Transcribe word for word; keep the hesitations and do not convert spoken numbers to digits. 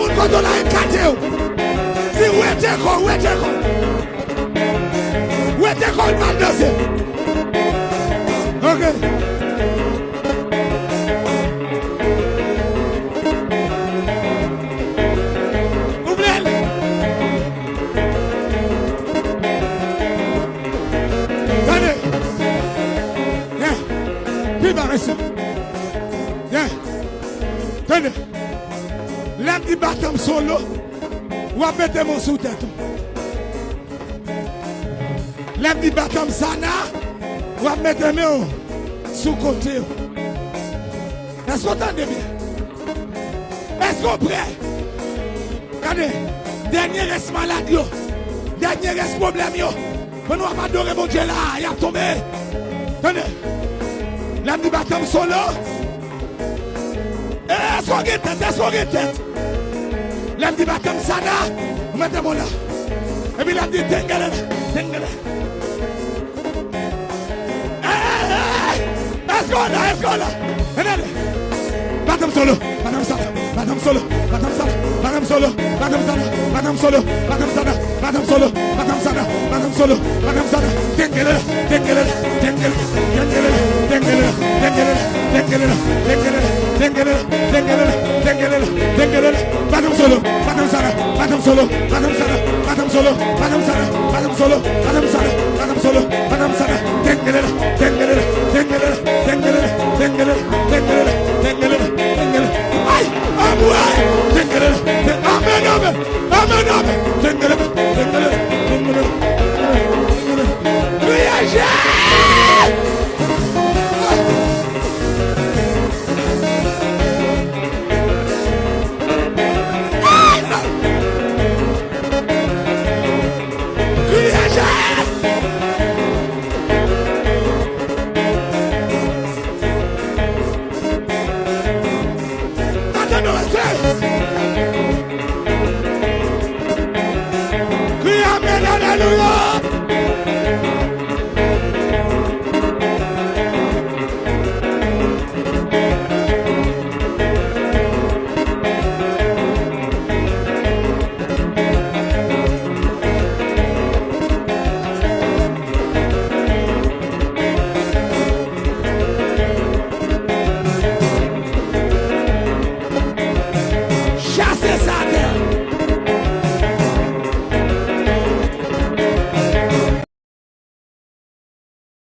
Moun kote w la, ekate w. Di, wete kò w, wete kò w. Wete kò w, n al danse. Ok. Ou vle l? Tande. Yeah. Pi ba, mesye. Yeah. Tande. Lè m di baton m solo, w ap mete men w sou tèt ou. Lè m di baton m sana, w ap mete men w sou kote w. Èske w tande byen? Èske w prè? Gade, dènye rès malad yo, dènye rès pwoblèm yo, pandan w ap adore Bondye la, y ap tonbe. Tande, lè m di baton m solo, e, èske w gen tèt? Èske w gen tèt? Lè m di baton m sana, ou mete men w la. Epi lè m di tengele, tengele. Ey, ey, ey, ey! Èske w la? Èske w la? Tande! Baton m solo, baton m sana, baton m solo, baton m sana, baton m solo, baton m sana, baton m solo, baton m sana, baton m solo, baton m sana, baton m solo, baton m sana. Tengele, tengele, tengele, tengele, tengele, tengele, tengele, tengele, tengele, tengele, tengele, tengele, baton m solo, baton m sana, baton m solo, baton m sana, baton m solo, baton m sana, baton m solo, baton m sana, baton m solo, baton m sana, tengele,